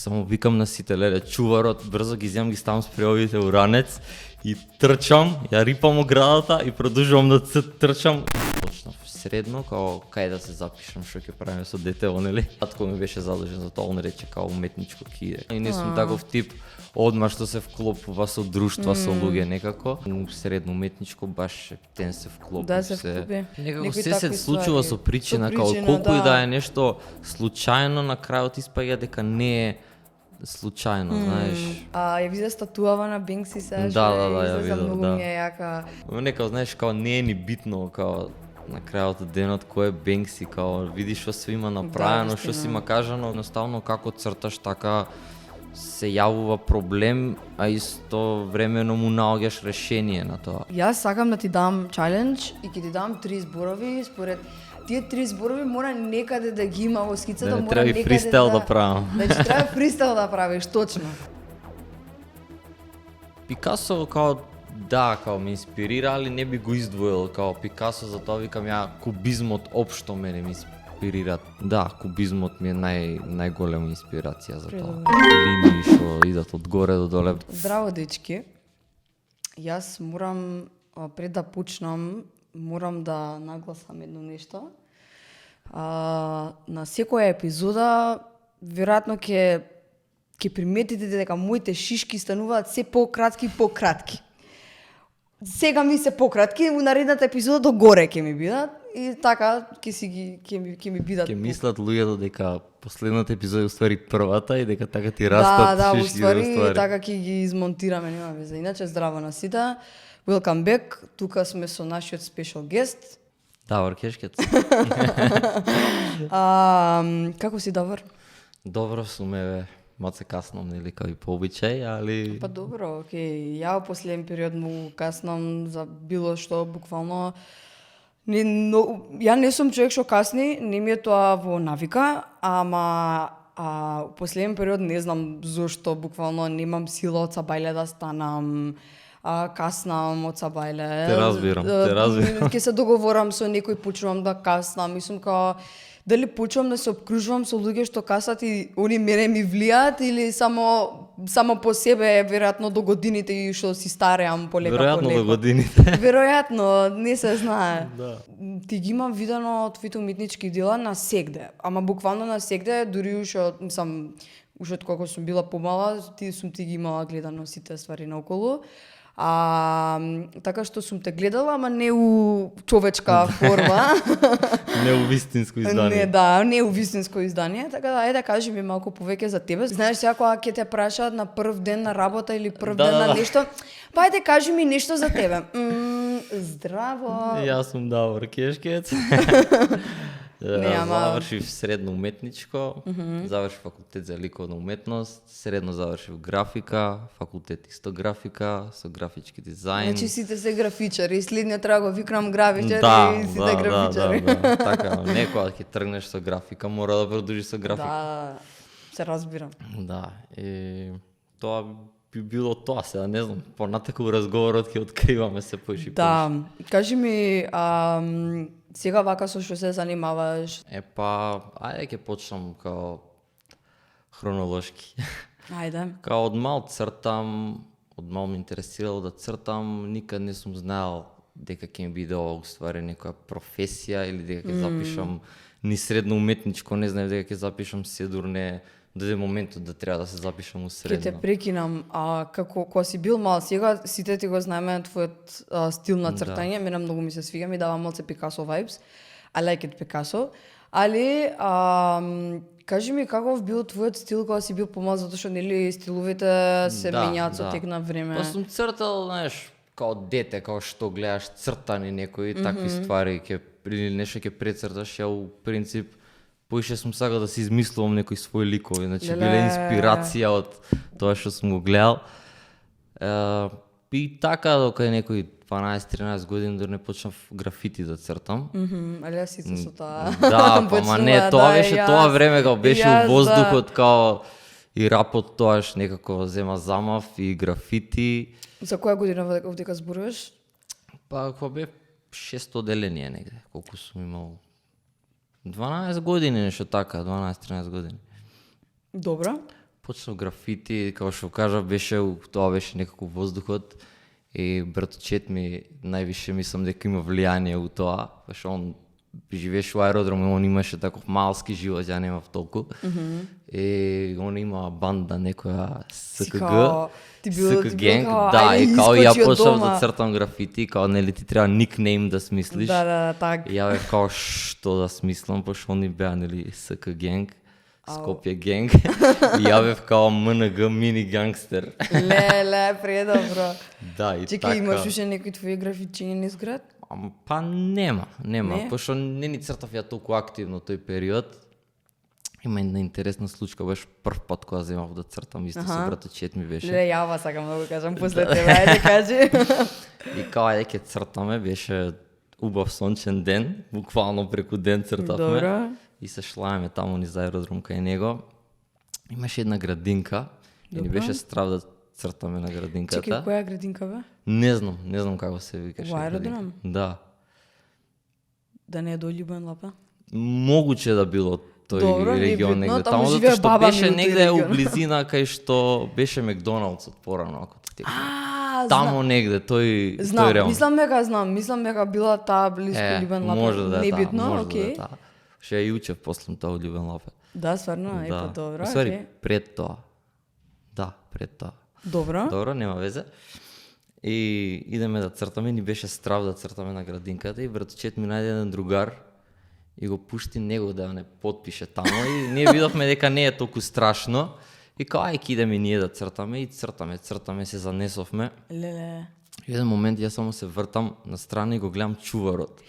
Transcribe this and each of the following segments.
само викам на сите, леле, чуварот, брзо ги земам, ги ставам спреовите у ранец и трчам, ја рипам оградата и продолжувам да трчам. Почнав средно, као кај да се запишам, што ќе правиме со детево, нели? Татко ми беше задолжен за тоа, он рече као уметничко ќе иде. И не сум таков тип одма што се вклопува со друштва, со луѓе некако. Средно уметничко баш тен се вклопува. Да, се вклопи. Некако се случува со причина, као колку и да е нешто случајно, на крајот испаѓа дека не е случајно, знаеш. Ја виде статуава на Бенкси сега, Да, ја видов, многу да. ми е јака. Нека, знаеш, као не е ни битно, као на крајот од денот кој е Бенкси, као видиш што се има направено, што се има кажано, едноставно како црташ така се јавува проблем, а исто времено му наоѓаш решение на тоа. Јас сакам да ти дам чалендж и ќе ти дам 3 зборови, според тие 3 зборови мора некаде да ги има во скицата, Да, мора треба и некаде фристайл да правам. Значи треба фристайл да правиш, точно. Пикасо као да, као ме инспирира, али не би го издвоил као Пикасо, затоа викам ја кубизмот општо мене ми инспирира. Да, кубизмот ми е најголема инспирација за тоа. Линии што идат од горе до доле. Здраво, дечки. Јас морам, пред да почнам, морам да нагласам едно нешто. На секоја епизода, веројатно ќе приметите дека моите шишки стануваат се пократки и пократки. Сега ми се пократки, у наредната епизода до горе ќе ми бидат и така ќе ми бидат. Ќе мислат луѓето дека последната епизода е уствари првата и дека така ти растат Да, шишки. уствари така ќе ги измонтираме, нема веза. Иначе здраво на сите. Welcome back. Тука сме со нашиот спешал гест. Давор Кешкет. Како си, Давор? Добро сум, еве. Маце каснам, нели, као и по обичај, али... Па добро, окей. Ја во последен период многу каснам за било што, буквално. Ја не сум човек што касни, не ми е тоа во навика, ама во последен период не знам зошто, буквално немам сила од сабајле да станам, каснам од сабајле. Те разбирам. Ке се договорам со некој, почнувам да каснам, мислам као дали почнувам да се обкружувам со луѓе што касат и они мене ми влијаат или само по себе, веројатно до годините и што си стареам полека. Веројатно до годините. Веројатно, не се знае. Да. Ти ги имам видено твоите уметнички дела на сегде, ама буквално на сегде, дури уште од кога сум била помала, сум ти ги имала гледано сите ствари наоколу. Така што сум те гледала, ама не у човечка форма. Не у вистинско издание. Не у вистинско издание, така да, ајде кажи ми малку повеќе за тебе. Знаеш сега кога ќе те прашаат на прв ден на работа или прв ден на нешто, па ајде кажи ми нешто за тебе. Здраво. Јас сум Давор Кешкет. Завршив средно уметничко, завршив факултет за ликовна уметност, средно завршив графика, факултет исто графика, со графички дизајн. Значи сите се графичари, следниот треба го викнам графичари и сите графичари. Да. Така, некоја ќе тргнеш со графика, мора да продолжиш со графика. Да, се разбирам. Да, и тоа би било тоа, сега не знам, понатаку разговорот ќе откриваме се поише. Да, кажи ми, сега вака со што се занимаваш? Ајде ќе почнам као хронолошки. Ајде. Као од мал цртам, од мал ме интересирало да цртам, никад не сум знаел дека ќе ми биде ова уствари некоја професија или дека ќе запишам ни средно уметничко, не знам дека ќе запишам седурне, дојде моментот да треба да се запишам у средно. Ќе те прекинам, кога си бил мал, сега сите ти го знаеме твојот стил на цртање, мене многу ми се свига, ми дава малце Пикасо vibes. I like it Пикасо. Али кажи ми каков бил твојот стил кога си бил помал, затоа што нели стиловите се менјаат со тек на време. Па сум цртал, знаеш, као дете, као што гледаш цртани некои такви ствари, или нешто ќе прецрташ, ја у принцип поише сум сакал да си измислувам некои своји ликови, значи биле инспирација од тоа што сум го гледал. И така дока некои 12-13 години дори не почнав графити да цртам. Али јас сите со тоа. Да, ама не, тоа беше тоа време, као беше у воздухот, као и рапот тоаш некако зема замав и графити. За која година овдека зборуваш? Па кога бе 6 оделение негде, колку сум имал 12 години, нешто така, 12-13 години. Добро. почнав графити, како што кажав, тоа беше некако воздухот и браточет ми највише мислам дека има влијание у тоа, пошто он живееше во аеродром и он имаше таков малски живот, ја немав толку. И он има банда некоја СКГ, СК генг, да, и као ја почнав да цртам графити, као нели ти треба никнейм да смислиш. Да, так. И ја бев као што да смислам, пошто они беа нели СК генг, Скопје генг, и ја бев као МНГ мини гангстер. Ле, предобро. Да, и Чекај, така. имаш уште некои твои графичиња низ град? Па нема, Не? пошто не ни цртав ја толку активно тој период. Има една интересна случка, беше прв пат кога земав да цртам, исто со браточет ми беше. Ле, јава сакам да го кажам после тебе, ајде кажи. И као ајде ќе цртаме, беше убав сончен ден, буквално преку ден цртавме. Добро. И се шлаеме таму низ аеродром кај него. Имаше една градинка и ни беше страв да цртаме на градинката. Чекај, која градинка бе? Не знам како се викаше. Во аеродром? градинка. Да. Да не е до Љубен Лапа? Могуче да било тој Добро, не е регион битно, негде таму таму, живее затоа што баба ми беше у тој негде у регион. близина кај што беше Макдоналдс порано, ако ти текне. Таму Знам. негде, тој Знам, реон. мислам дека била таа близко Љубен Лапа. може да е таа, Небитно, може да окей. е таа. Ше ја учев после тоа у Љубен Лапе. Да, стварно, е па добро, Усвари, окей. пред тоа. Да, пред тоа. Добро. Добро, нема везе. И идеме да цртаме, ни беше страв да цртаме на градинката и браточет ми најде еден другар и го пушти него да не потпише таму и ние видовме дека не е толку страшно и као ајде идеме и ние да цртаме и цртаме, се занесовме. Леле. И еден момент јас само се вртам на страна и го гледам чуварот.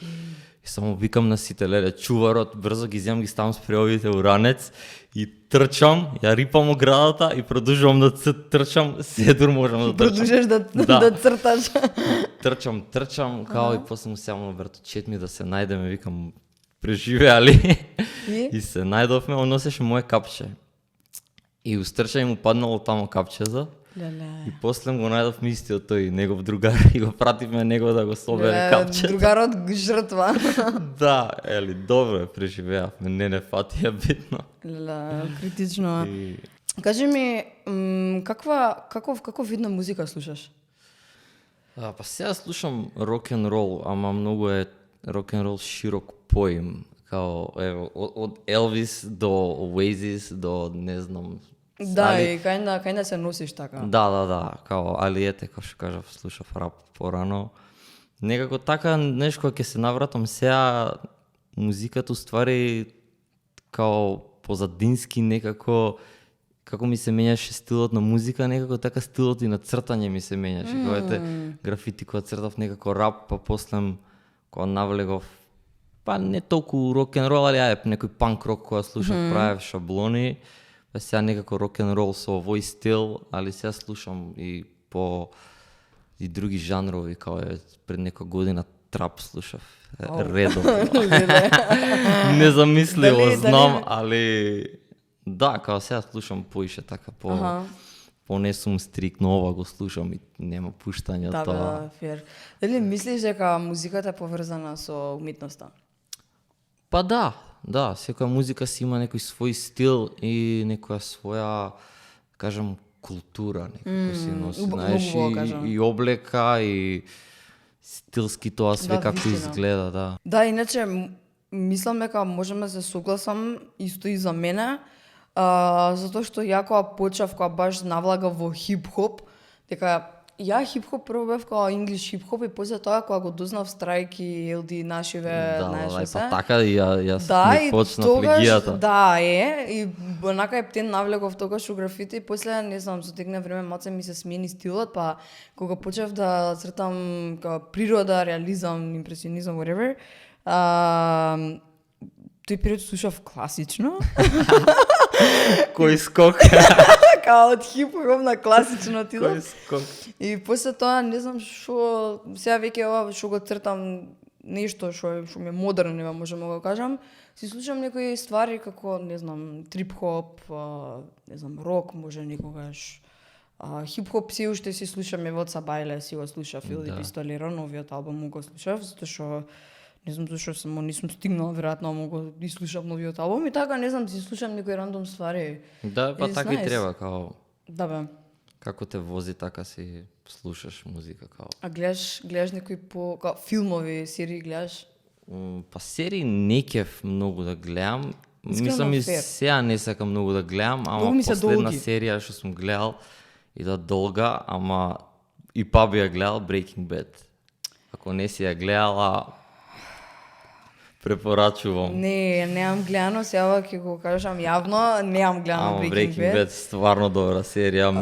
И само викам на сите, леле, чуварот, брзо ги земам, ги ставам спреовите у ранец и трчам, ја рипам оградата и продолжувам да трчам, седур можам да трчам. Продолжеш да црташ. Трчам, као и после му сеам на браточет ми да се најдеме, викам, преживеали. И се најдовме, он носеше моje капче. И устрча и му паднало тамо капчето. Леле. И после го најдовме истиот тој негов другар и го пративме него да го собере капчето. Другарот жртва. Да, ели, добро преживеавме, не фатија битно. Леле, критично. И... Кажи ми, каков вид на музика слушаш? Па сега слушам рок-н-рол, ама многу е рок-н-рол широк поим. Као, ево, од Елвис до Oasis до, не знам... Да, и кај да се носиш така. Да, као, али ете, како што кажав, слушав рап порано. Некако така, нешто кога ќе се навратам сега, музиката уствари као позадински некако, како ми се менјаше стилот на музика, некако така стилот и на цртање ми се менјаше. Кога ете графити, кога цртав некако рап, па после кога навлегов, па не толку рок-н-рол, али ајде, некој панк рок кога слушав, правев шаблони, па сега некако рок-н-рол со овој стил, али сега слушам и по и други жанрови, као е пред некоја година трап слушав, редовно. Незамисливо знам, али да, као сега слушам поише така по не сум стрикно, ова го слушам и нема пуштање Да, тоа. да, фер. Дали мислиш дека музиката е поврзана со уметноста? Па да, секоја музика си има некој свој стил и некоја своја, кажам, култура, некако си носи, знаеш, и облека, и стилски тоа све како изгледа, да. Да, иначе, мислам дека можеме да се согласам исто и за мене, затоа што ја кога почнав, кога баш навлагав во хип-хоп, дека ја хип-хоп прво бев као инглиш хип-хоп и после тоа кога го дознав Страйк и Елди Нашиве, знаеш да, се. па така и јас Да, не и почнав тогаш, легијата. да, и онака ептен навлегов тогаш у графити и после, не знам, со текне време маце ми се смени стилот, па кога почнав да цртам као природа, реализам, импресионизам, whatever, тој период слушав класично. Кој скок? Као од хип-хоп на класично отидов. Кој скок? И после тоа не знам што сега веќе ова што го цртам нешто што ми е модерно, можеме да го кажам. Си слушам некои ствари како, не знам, трип-хоп, не знам, рок може некогаш. Хип-хоп си уште си слушам, Ево Цабајле си го слушав, Илди Пистолеро, новиот албум го слушав, затоа што Не знам зашто само не сум стигнала, веројатно могу да слушам новиот албум и така, не знам, си слушам некои рандом ствари. Да, па It's така и nice. треба, као Да бе. како те вози, така си слушаш музика, као. А гледаш некои као филмови, серии гледаш? Па серии не кеф многу да гледам. Искрено Мислам и фер. сега не сакам многу да гледам, Многу ама ми се последна долги. серија што сум гледал и да долга, ама и па би ја гледал Breaking Bad. Ако не си ја гледала, препорачувам. Не, немам гледано, сега ќе го кажам јавно, немам гледано Ама Breaking Bad. стварно добра серија.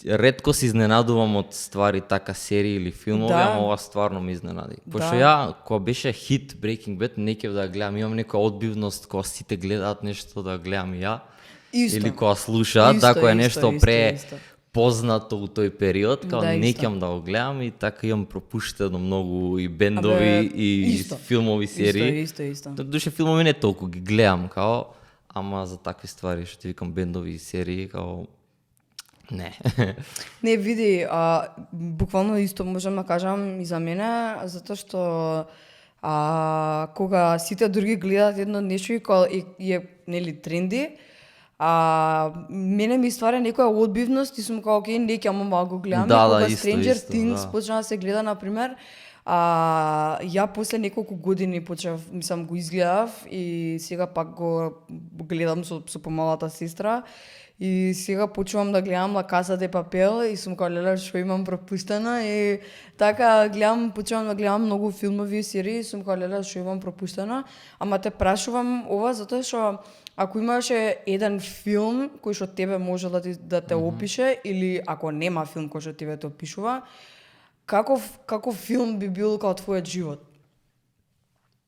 Ретко се изненадувам од ствари така серии или филмови, Да. ама ова стварно ме изненади. Пошто Да. ја, кога беше хит Breaking Bad, не ќе да ја гледам, имам некоја одбивност кога сите гледаат нешто да гледам и ја. Исто. Или кога слушаат, Исто, ако е исто, нешто исто, пре исто. познато у тој период, као Да, не исто. ќам да го гледам и така имам пропуштено многу и бендови Абе, и исто. филмови серии. Исто. Душе филмови не толку ги гледам, као, ама за такви ствари што ти викам бендови и серии, као, не. Не, види, буквално исто можам да кажам и за мене, затоа што кога сите други гледаат едно нешто и кога е нели тренди, мене ми ствара некоја одбивност и сум као, окей, не ќе да го гледам. Да, И кога исто, Stranger исто, Things да. почна да се гледа, например, ја после неколку години почнав, мислам, го изгледав и сега пак го гледам со помалата сестра. И сега почнувам да гледам La Casa de Papel и сум као, леле, што имам пропуштено и така почнувам да гледам многу филмови и серии и сум као, леле, што имам пропуштено. Ама те прашувам ова затоа што ако имаше еден филм кој што тебе може да те опише или ако нема филм кој што тебе те опишува, каков филм би бил као твојот живот?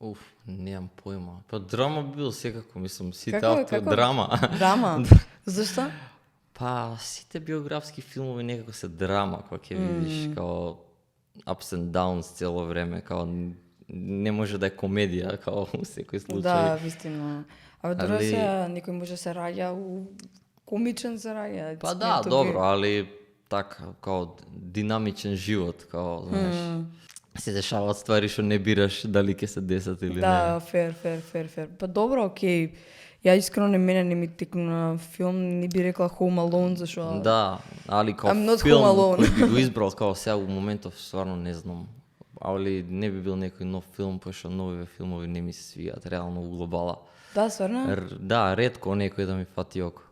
Уф, немам појма. Па драма би бил секако, мислам, сите Како? драма. Драма? Зашто? Па, сите биографски филмови некако се драма, кога ќе видиш, као ups and downs цело време, као не може да е комедија, као у секој случај. Да, вистина. Абе, добро Али- се, некој може се раѓа у комичен се раѓа. Па It's да, meant to be. добро, али така, као динамичен живот, као, знаеш, се дешаваат ствари што не бираш дали ќе се десат или не. Да, фер. Па добро, окей. Ја искрено не ми текна филм, не би рекла Home Alone, зашо... Да, али као I'm not филм home alone. кој би го избрал као сега у моментов стварно не знам. Али не би бил некој нов филм, пошто новиве филмови не ми се свијаат реално у глобала. Да, стварно? Да, ретко некој да ми фати око.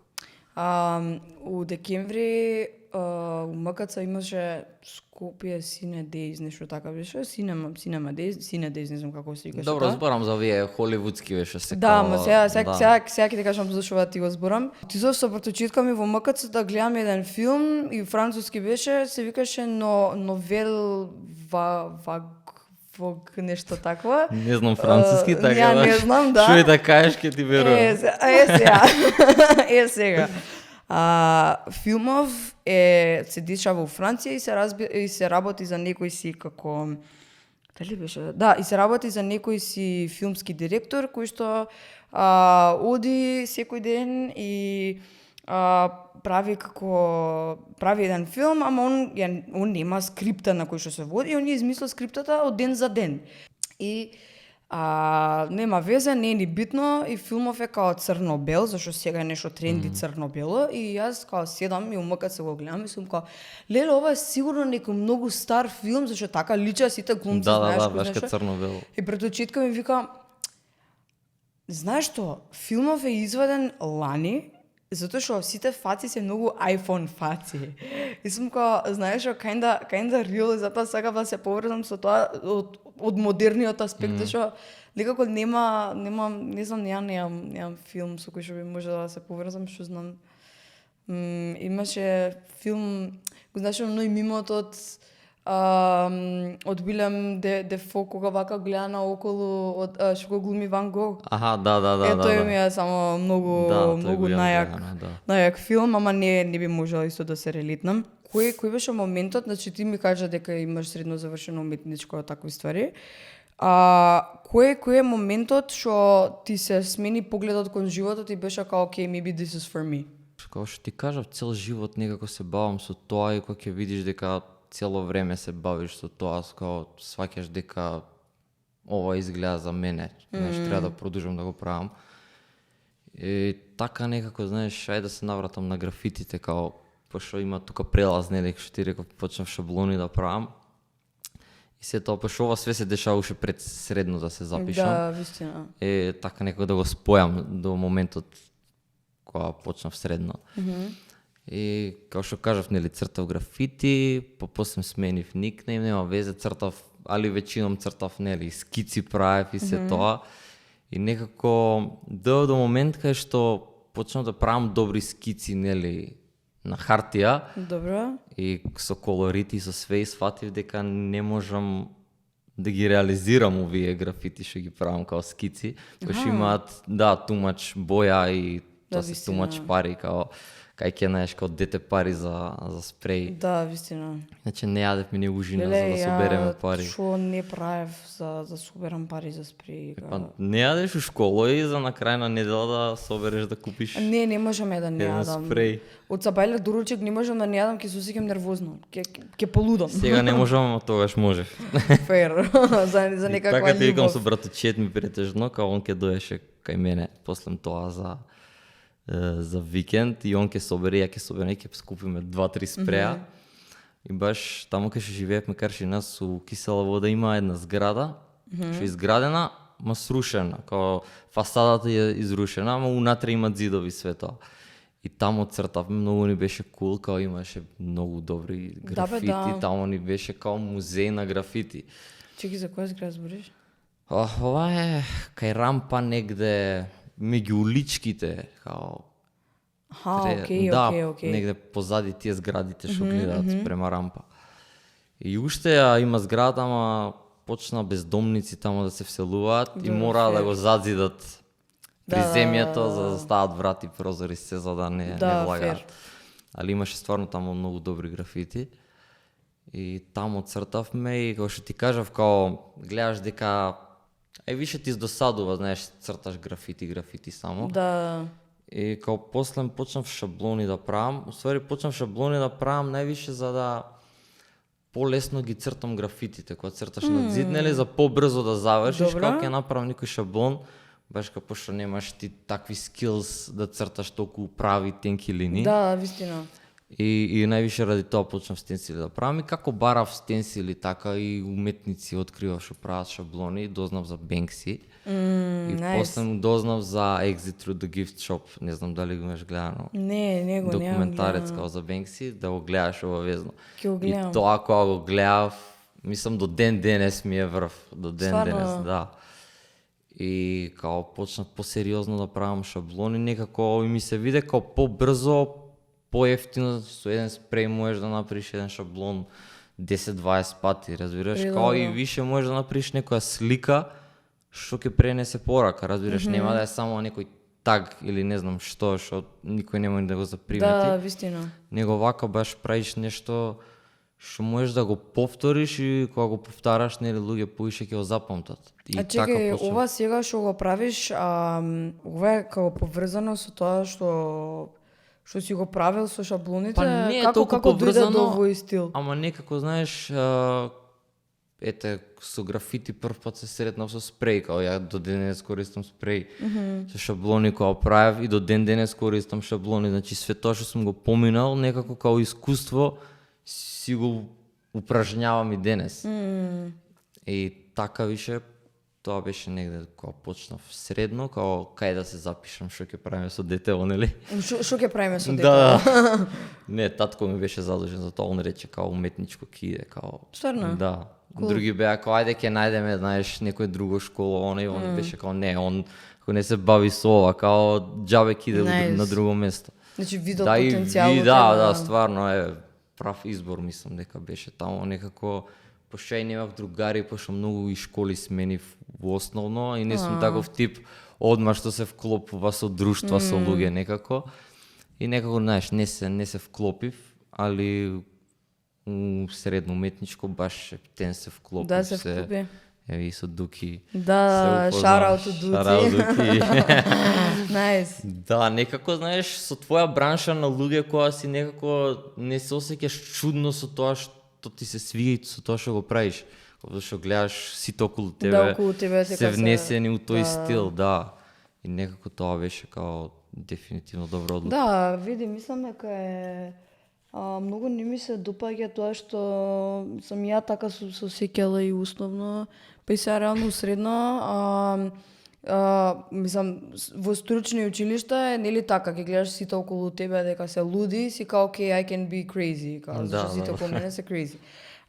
У декември у МКЦ имаше Скопје Cine Days, нешто така беше. Cinema Days, не знам како се викаше. Добро, тоа. зборам за овие холивудски беше се Да, као, ма сега да. ќе ти кажам зашо да ти го зборам. Ти зашто проточитка ми во МКЦ да гледам еден филм и француски беше, се викаше Новел Вог нешто такво. Не знам француски, така ја не знам, да. Што и да кажеш, ќе ти верувам. Сега. Е сега. Филмов се дешава во Франција и се работи за некој си како дали беше? Да, и се работи за некој си филмски директор кој што оди секој ден и прави еден филм, ама он нема скрипта на кој што се води, и он ја измислил скриптата од ден за ден. И нема везе, не е ни битно и филмов е као црно-бел, зашто сега е нешто тренди црно-бело и јас као седам и умъкат се го гледам и сум као леле, ова е сигурно некој многу стар филм, зашто така лича сите глумци, знаеш кој баш нешто. кај црно-бело. И пред очитка ми вика, знаеш што, филмов е изваден лани, затоа што сите фаци се многу iPhone фаци. И сум као, знаеш што, kinda real, и затоа сакав да се поврзам со тоа од модерниот аспект, што некако не знам, немам филм со кој што би можела да се поврзам, што знам. Имаше филм, го знаеш оној мимот од Билем Дефо, кога вака гледа наоколу од што го глуми Ван Гог. Аха, да. Тој ми е само многу го имам гледано, да. најак филм, ама не би можела исто да се релитнам. Кој беше моментот, значи ти ми кажа дека имаш средно завршено уметничко такви ствари. Кој е моментот што ти се смени погледот кон животот и беше као okay, maybe this is for me. Како што ти кажав, цел живот некако се бавам со тоа и кога ќе видиш дека цело време се бавиш со тоа, као сваќаш дека ова изгледа за мене, знаеш, треба да продолжам да го правам. И така некако, знаеш, ајде да се навратам на графитите, као, пошто има тука прелаз, нели, што ти реков, почнав шаблони да правам. И се тоа, пошто ова све се дешаваше пред средно да се запишам. Да, вистина. Така некако да го спојам до моментот кога почнав средно. И како што кажав, нели, цртав графити, после сменив никнейм, нема везе, цртав, али веćinom цртав, нели, скици правев и се тоа. И некако до момент кај што почнав да правам добри скици, нели, на хартија. Добро. И со колорити, со све, и сватив дека не можам да ги реализирам овие графити што ги правам као скици, кои имаат, да, тумач боја и тоа се тумач пари, као кај ќе наеш као дете пари за спреј. Да, вистина. Значи не јадев ми не ужина за да собереме пари. Што не правев за соберам пари за спреј. Па не јадеш у школа и за на крај на недела да собереш да купиш Не можам да не еден јадам. спреј. Од сабајле дуручек не можам да не јадам, ќе се осеќам нервозно. Ќе полудам. Сега не можам, а тогаш можев. Фер. за некаква Така ти викам љубов. со браточет ми претежно, као он ќе доеше кај мене после тоа за викенд и он ќе собере, ја ќе собере, ќе скупиме 2-3 спреја. И баш таму кај што живеевме карши нас у Кисела вода има една зграда, што е изградена, ма срушена, као фасадата е изрушена, ама унатре има зидови све тоа. И таму цртавме, многу ни беше кул, као имаше многу добри графити, да. таму ни беше као музеј на графити. Чеки, за која зграда збориш? Ова е кај рампа негде меѓу уличките, као Окей. негде позади тие зградите што гледаат према рампа. И уште ја има зграда, ама почна бездомници таму да се вселуваат и мораа да го зазидат приземјето за да стават врати, прозори се за да не влагаат. Али имаше стварно таму многу добри графити. И таму цртавме и како што ти кажав, као гледаш дека више ти издосадува, знаеш, црташ графити само. Да. И као после почнав шаблони да правам, уствари почнав шаблони да правам највише за да полесно ги цртам графитите, кога црташ на зид, нели, за побрзо да завршиш, као ќе направам некој шаблон, баш како пошто немаш ти такви скилс да црташ толку прави тенки линии. Да, вистина. И највише ради тоа почнав стенсили да правам и како барав стенсили, така и уметници откривав што прават шаблони, дознав за Бенкси. И после дознав за Exit Through the Gift Shop, не знам дали го имаш гледано. Не го документарец као за Бенкси, да го гледаш обавезно. Ќе го гледам. И тоа кога го гледав, мислам до ден денес ми е врв, до ден денес, да. И као почнав посериозно да правам шаблони, некако и ми се виде као побрзо, поевтино, со еден спреј можеш да направиш еден шаблон 10-20 пати, разбираш? Као и више можеш да направиш некоја слика што ќе пренесе порака, разбираш? Нема да е само некој таг или не знам што никој нема да го запримети. Да, вистина. Него вака баш правиш нешто што можеш да го повториш и кога го повтараш, нели, луѓе повише ќе го запамтат. И чекај, ова сега што го правиш, ова е како поврзано со тоа што си го правил со шаблоните, па не е како дојде до овој стил? Ама некако, знаеш, со графити прв пат се сретнав со спреј, као ја до ден денес користам спреј, со шаблони кога правев и до ден денес користам шаблони, значи све тоа што сум го поминал, некако као искуство си го упражнявам и денес. И така више, тоа беше негде кога почнав средно, као кај да се запишам што ќе правиме со детево, нели? Што ќе правиме со детево? Да. Не, татко ми беше задолжен за тоа, он рече као уметничко ќе иде, као. Стварно? Да. Други беа као ајде ќе најдеме, знаеш, некој друго школа, он беше као не, он ако не се бави со ова, као џабе ќе иде на друго место. Значи видел Да, потенцијалот. да, стварно е прав избор, мислам дека беше таму, некако пошто ја немав другари, пошто многу и школи сменив во основно и не сум таков тип одма што се вклопува со друштва, со луѓе некако. И некако, знаеш, не се вклопив, али средно уметничко баш ептен се вклопив. Да, се вклопи. Еви и со Дуки. Да, шараут од Дуки. Шараут Дуки. Најс. Да, некако, знаеш, со твоја бранша на луѓе која си некако не се осеќаш чудно со тоа што ти се свига и со тоа што го правиш. Зашто гледаш сите околу тебе, Да, околу тебе се дека внесени у тој да. стил, да. И некако тоа беше као дефинитивно добра одлука. Да, види, мислам дека е многу не ми се допаѓа тоа што сум ја така се осеќала и основно, па и сега реално средно, мислам, во стручни училишта е нели така, ќе гледаш сите околу тебе дека се луди, си као okay, I can be crazy, као, зашто Да, сите да. околу мене се crazy.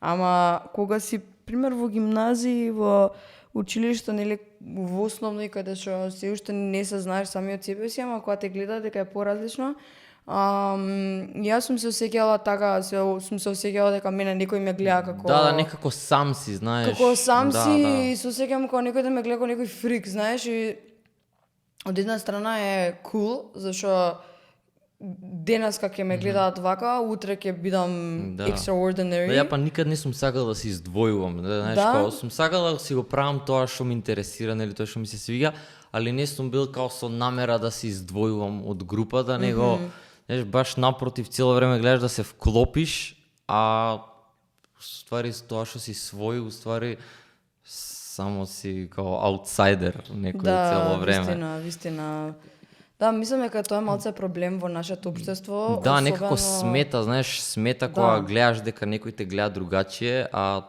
Ама кога си пример во гимназија, во училиште, нели во основно и каде што се уште не се знаеш самиот себе си, ама кога те гледа дека е поразлично, јас сум се осеќала така, сум се осеќала дека мене некој ме гледа како Да, некако сам си, знаеш. како сам да, си да. и се осеќам како некој да ме гледа како некој фрик, знаеш, и од една страна е cool, зашто денеска ќе ме гледаат вака, утре ќе бидам Да. extraordinary. Да, ја па никад не сум сакал да се издвојувам, да, знаеш, Да? као сум сакал да си го правам тоа што ме интересира, нели тоа што ми се свиѓа, али не сум бил као со намера да се издвојувам од групата, него знаеш, баш напротив, цело време гледаш да се вклопиш, а ствари тоа што си свој, уствари само си као аутсайдер некој цело време. Вистина. Да, мислам дека тоа е малце проблем во нашето општество. Да, некако смета, знаеш, смета кога гледаш дека некој те гледа другачие, а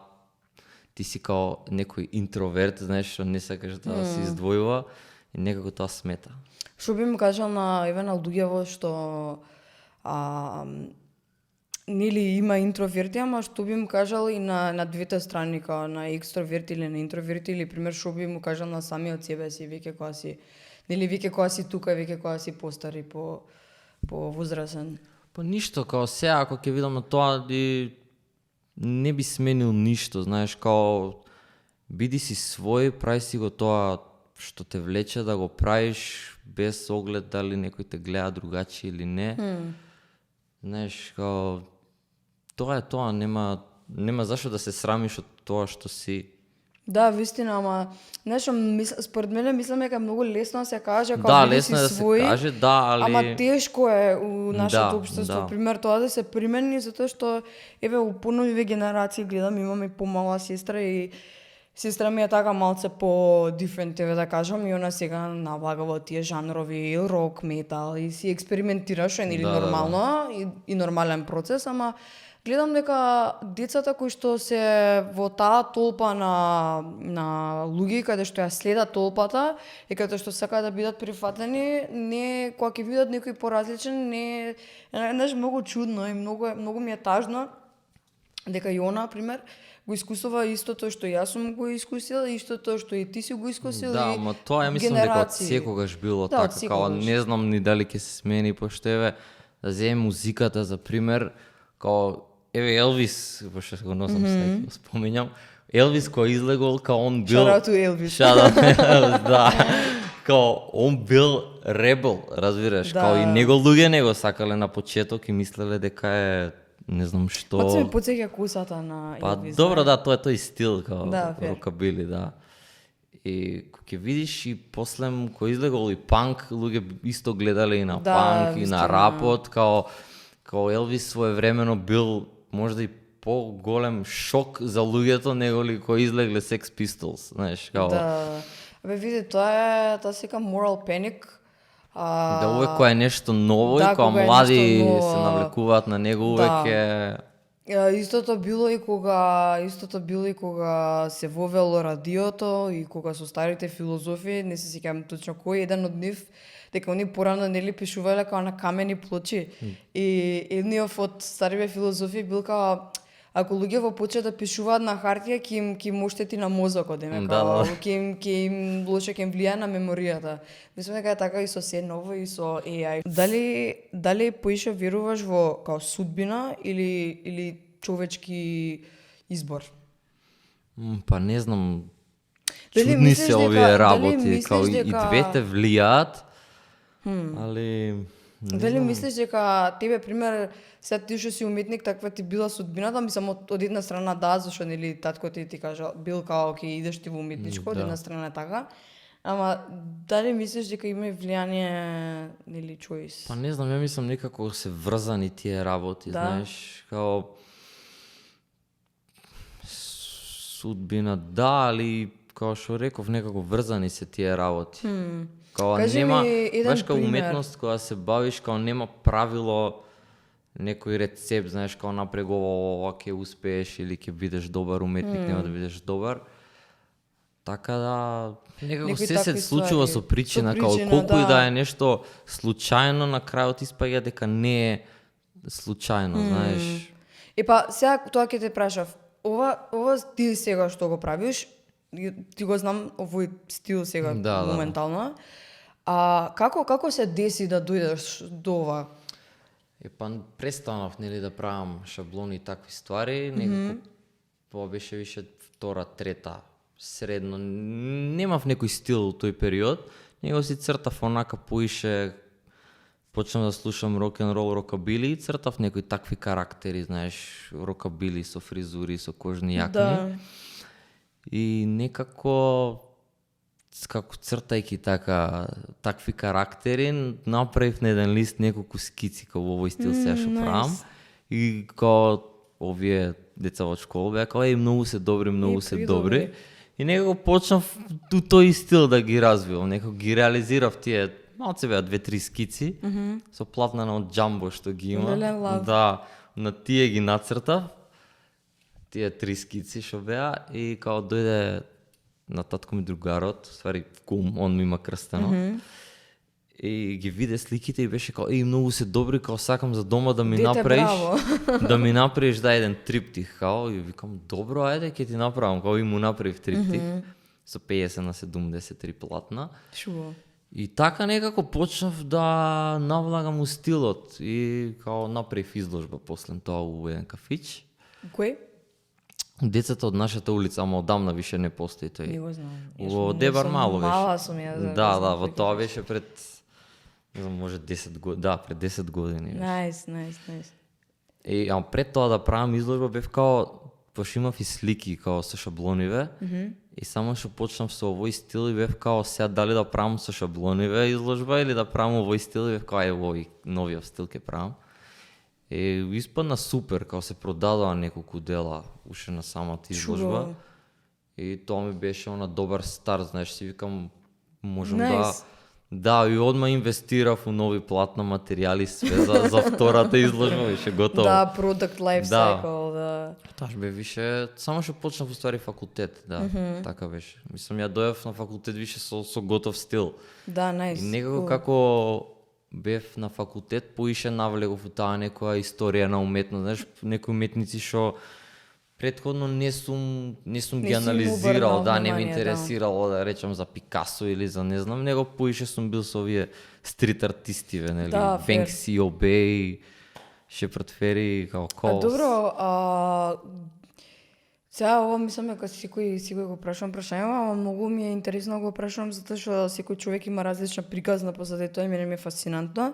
ти си као некој интроверт, знаеш, што не сакаш да се издвојува и некако тоа смета. Што би му кажал на Ивана Луѓево што нели има интроверти, ама што би му кажал и на двете страни, као на екстроверти или на интроверти, или пример што би му кажал на самиот себе си, веќе кога си нели веќе кога си тука, веќе кога си постар и по возрасен. Па ништо, као сега, ако ќе видам на тоа, и не би сменил ништо, знаеш, као биди си свој, прави си го тоа што те влече да го правиш, без оглед дали некој те гледа другачи или не. Знаеш, као тоа е тоа, нема зашто да се срамиш од тоа што си. Да, вистина, ама нешто според мене мислам дека е многу лесно да се каже како Да, биди лесно е си да се свој, каже, да, али ама тешко е у нашето Да, општество, да. пример тоа да се примени, затоа што еве у поновиве генерации гледам, имам и помала сестра и сестра ми е така малце по different, еве да кажам, и она сега навлага во тие жанрови, рок, метал и си експериментира, што е нели Да, да, нормално и нормален процес, ама гледам дека децата кои што се во таа толпа на луѓе каде што ја следат толпата и каде што сакаат да бидат прифатени, не кога ќе видат некој поразличен, не знаеш, многу чудно и многу ми е тажно дека и она пример го искусува истото што јас сум го искусила, истото што и ти си го искусил. да, и ама тоа ја мислам дека од генерации. секогаш било Да, од така, као секогаш. не знам ни дали ќе се смени, пошто еве да земем музиката за пример, као еве Елвис, пошто го носам сега го спомењам, Елвис кој излегол, као он бил Shout out to Elvis. Shout out to Elvis, да. Као он бил ребел, разбираш, Да. као и него луѓе него сакале на почеток и мислеле дека е не знам што. Пат се ми потсеќа косата на Па Elvis. добро, да, тоа е тој стил, као Да, фер. рокабили, да. И кога ќе видиш и после кој излегол и панк, луѓе исто гледале и на Да, панк, и на вистина. рапот, као Елвис своевремено бил можда и по-голем шок за луѓето него ли кои излегле Sex Pistols, знаеш, као Да. Бе, види, тоа се вика moral panic. да увек кога е нешто ново Да, и кога кога е млади нешто ново. се навлекуваат на него, увек Да. е Истото било и кога се вовело радиото и кога со старите филозофи, не се сеќавам точно кој еден од нив, дека они порано нели пишувале као на камени плочи. И едниот од старите филозофи бил као ако луѓето почнат да пишуваат на хартија, ќе им оштети на мозокот, деме, Да, као да. ќе им лошо ќе им влијае на меморијата. Мислам дека е така и со се ново и со AI. Дали поише веруваш во као судбина или човечки избор? па не знам, Дали чудни мислиш се дека- овие дали работи, мислиш као и дека- двете влијаат, али не Дали знам. мислиш дека тебе пример сега ти што си уметник таква ти била судбината, мислам од една страна да, зашто нели татко ти кажа бил као ќе идеш ти во уметничко, од Да. една страна е така. Ама дали мислиш дека има и влијание нели choice? Па не знам, ја мислам некако се врзани тие работи, Да. знаеш, као судбина, да, али како што реков, некако врзани се тие работи. Као Кажи нема, ми еден знаеш, као пример. уметност кога се бавиш, као нема правило, некој рецепт, знаеш, као напред ова ќе успееш или ќе бидеш добар уметник, нема да бидеш добар. Така да, некако Некои се такви случува ствари. со причина, Со као причина, колку и да. да е нешто случајно, на крајот испаѓа дека не е случајно, знаеш. Епа, сега тоа ќе те прашав. Ова ти сега што го правиш, ти го знам овој стил сега Да. моментално. А како се деси да дојдеш до ова? Па престанав нели да правам шаблони и такви ствари, некако тоа беше више втора, трета, средно. Немав некој стил во тој период, него си цртав онака поише, почнав да слушам рок-н-рол, рокабили и цртав некои такви карактери, знаеш, рокабили со фризури, со кожни јакни. Да. И некако како цртајки такви карактери, направив на еден лист неколку скици како во овој стил сега што правам. И као овие деца во школа беа као многу се добри, многу се добри. И некако почнав у тој стил да ги развивам, некако ги реализирав тие, малце беа 2-3 скици, со платна од Джамбо што ги има. Да, на тие ги нацртав, тие 3 скици што беа и као дојде на татко ми другарот, ствари кум, он ми има крстено. И ги виде сликите и беше као многу се добри, као сакам за дома да ми Дете, направиш, браво. да ми направиш еден триптих, као и викам добро, ајде ќе ти направам, као и му направив триптих со 50 на 73 платна. Шубаво. И така некако почнав да навлагам у стилот и као направив изложба после тоа у еден кафич. Кој? Децата од нашата улица, ама одамна више не постои тој. Не го знам. Во Дебар мало беше. Мала сум ја. Да, во тоа беше пред, не знам, може 10 години, да, пред 10 години. Најс. И ама пред тоа да правам изложба бев као, пошто имав и слики као со шаблониве, и само што почнав со овој стил и бев као сега дали да правам со шаблониве изложба или да правам овој стил и бев као овој новиот стил ќе правам. И испадна супер, као се продадоа неколку дела уште на самата изложба. И тоа ми беше добар старт, знаеш, си викам можам да, и одма инвестирав у нови платна материјали, све за втората изложба, беше готово. Да, product life cycle, да. Таш бе више, само што почнав уствари факултет, да, така беше. Мислам, ја дојав на факултет више со готов стил. Да, најс. И некако како бев на факултет, поише навлегов у таа некоја историја на уметност, знаеш, некои уметници што претходно не сум ги анализирал, да, не ме интересирало да речам за Пикасо или за не знам, него поише сум бил со овие стрит артистиве, нели, Бенкси, Обей, Шепард Фери, као Колс. Добро, сега ова мислам дека секој го прашувам прашање, ама многу ми е интересно да го прашувам затоа што секој човек има различна приказна позади тоа и мене ми е фасцинантно.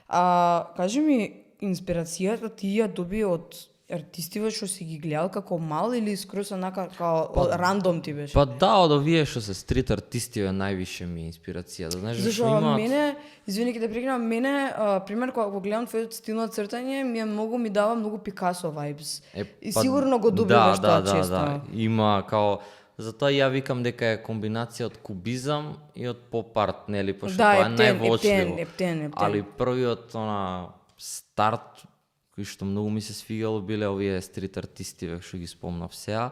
Кажи ми, инспирацијата ти ја доби од артистиве што си ги гледал како мал или скроз онака као рандом ти беше? Па да, од овие што се стрит артистиве највише ми е инспирација. Знаеш зашто имаат... мене, извини ќе те прекинам, мене пример кога го гледам твојот стил на цртање, ми дава многу Пикасо vibes. И сигурно го добиваш тоа често. Да, има као затоа ја викам дека е комбинација од кубизам и од поп-арт, нели, пошто тоа е највоочливо. Ептен. Али првиот старт кои што многу ми се свигало биле овие стрит артисти, што ги спомнав сега,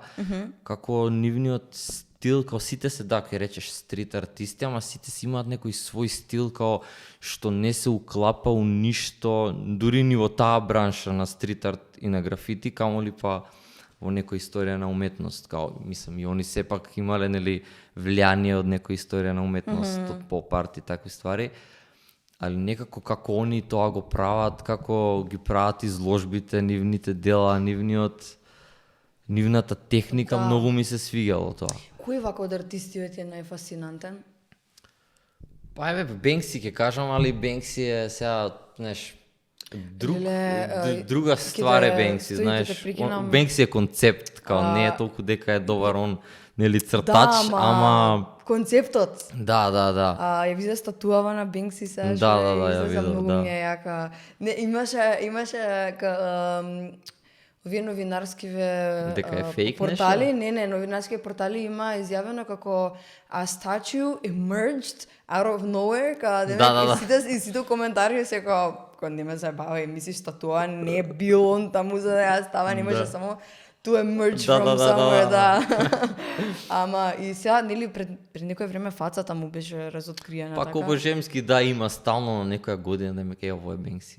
како нивниот стил, као сите се да, ќе речеш стрит артисти, ама сите си имаат некој свој стил, као што не се уклапа у ништо, дури ни во таа бранша на стрит арт и на графити, камоли па во некоја историја на уметност, као, мислам, и они сепак имале, нели, влијание од некоја историја на уметност, од поп-арт и такви ствари. Али некако како они тоа го прават, како ги прават изложбите, нивните дела, нивната техника, многу ми се свигало тоа. Кој вака од артистиве ти е најфасцинантен? Па Бенкси ќе кажам, али Бенкси е сега, знаеш, друга ствар е Бенкси, знаеш. Бенкси е концепт, као не е толку дека е добар он, нели, цртач, ама концептот. Да. Ја виде статуава на Бенкси сега. Да, ја видов, многу ми е јака. Не, имаше овие новинарскиве Дека е фейк портали, не, новинарски портали има изјавено како a statue emerged out of nowhere, Да. и сите коментари се како не ме заебавај, мислиш статуа не е бил он таму за да ја става, немаше само to emerge from somewhere, да. Ама и сега, нели, пред некој време фацата му беше разоткриена, Пак така? обожемски, да, има стално на некоја година да ме ке ово е Бенкси.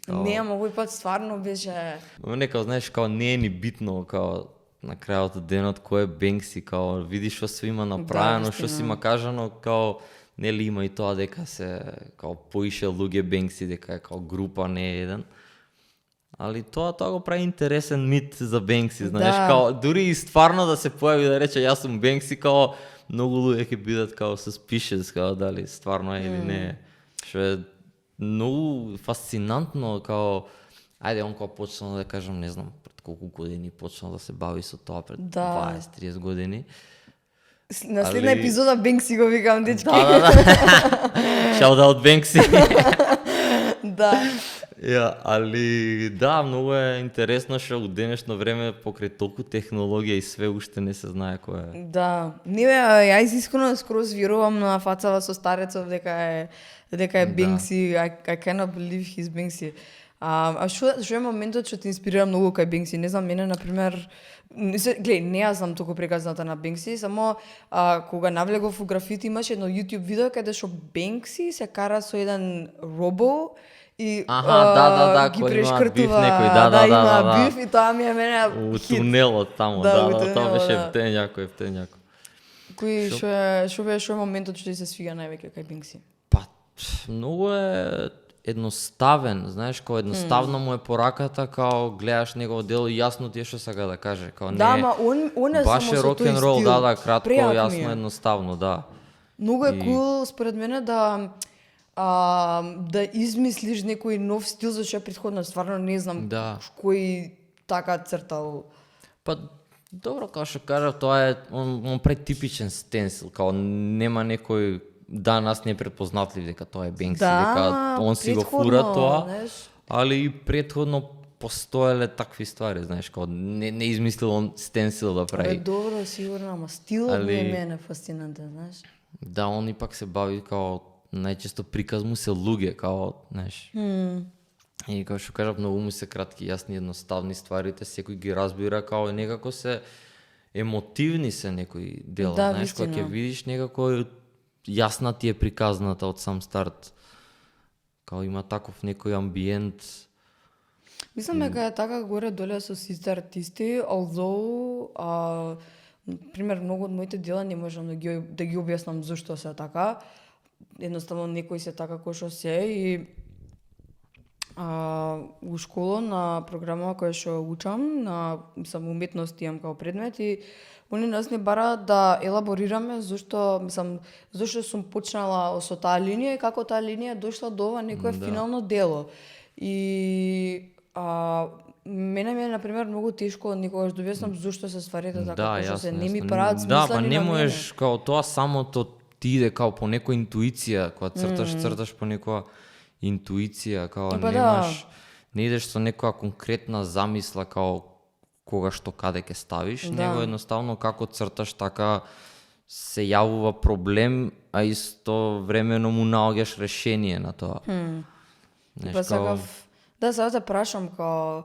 Не, ама овој пат стварно беше... Нека, знаеш, као не е ни битно, као на крајот од денот кој е Бенкси, као видиш што се има направено, што си има кажано, као нели има и тоа дека се као поише луѓе Бенкси, дека е као група, не е еден. Али тоа го прави интересен мит за Бенкси, знаеш, као дури и стварно да се појави да рече јас сум Бенкси, као многу луѓе ќе бидат као suspicious, као дали стварно е или не е. Што е многу фасцинантно, као ајде он кога почнал да кажам, не знам, пред колку години почнал да се бави со тоа, пред 20-30 години. На следна епизода Бенкси го викам, дечки. Да. Shout out Бенкси. Да. Али да, многу е интересно што у денешно време покрај толку технологија и све уште не се знае кој е. Да. Не бе, јас искрено скроз верувам на фацава со старецов дека е Бенкси. I cannot believe he's Бенкси. А што е моментот што те инспирира многу кај Бенкси? Не знам, мене например, гледај, не ја знам толку приказната на Бенкси, само кога навлегов у графити имаше едно YouTube видео каде што Бенкси се кара со еден робо и ги прешкртува, има биф и тоа ми е мене у тунелот таму, тоа беше ефтен јако. Што е моментот што ти се свига највеќе кај Бенкси? Па, многу е едноставен, знаеш, као едноставно му е пораката, као гледаш негово дело и јасно ти е што сака да каже, као не. Да, ама он е баш само е со тој рок-н-рол, стил. да, кратко, јасно, едноставно, да. Многу е кул според мене да измислиш некој нов стил, зашто претходно стварно не знам кој така цртал. Па добро, како што кажав, тоа е он прави типичен стенсил, као нема некој данас не е препознатлив дека тоа е Бенкси, дека он си го фура тоа, али и претходно постоеле такви ствари, знаеш, као не измислил он стенсил да прави. Добро, сигурно, ама стилот ми е мене фасцинантен, знаеш. Да, он и пак се бави као најчесто приказ му се луѓе, као, знаеш. И како што кажав, многу му се кратки, јасни, едноставни стварите, секој ги разбира, као некако се емотивни се некои дела, знаеш, кога ќе видиш некако јасна ти е приказната од сам старт. Као има таков некој амбиент. Мислам дека е така горе доле со сите артисти, although пример многу од моите дела не можам да ги објаснам зашто се така. Едноставно некои се така кој што се и у школа на програма која што учам, на уметности имам као предмет и они нас не бараат да елаборираме зашто сум почнала со таа линија и како таа линија дошла до ова некое финално дело. И мене ми е, например, многу тешко никогаш да објаснам зашто се стварите така, што се не ми прават смислени. Да, па не можеш, као тоа самото ти иде као по некоја интуиција, кога црташ по некоја интуиција, као немаш, не идеш со некоја конкретна замисла, као кога што каде ќе ставиш, него едноставно како црташ така се јавува проблем, а исто времено му наоѓаш решение на тоа. Па сакав, да, сега те прашам, као,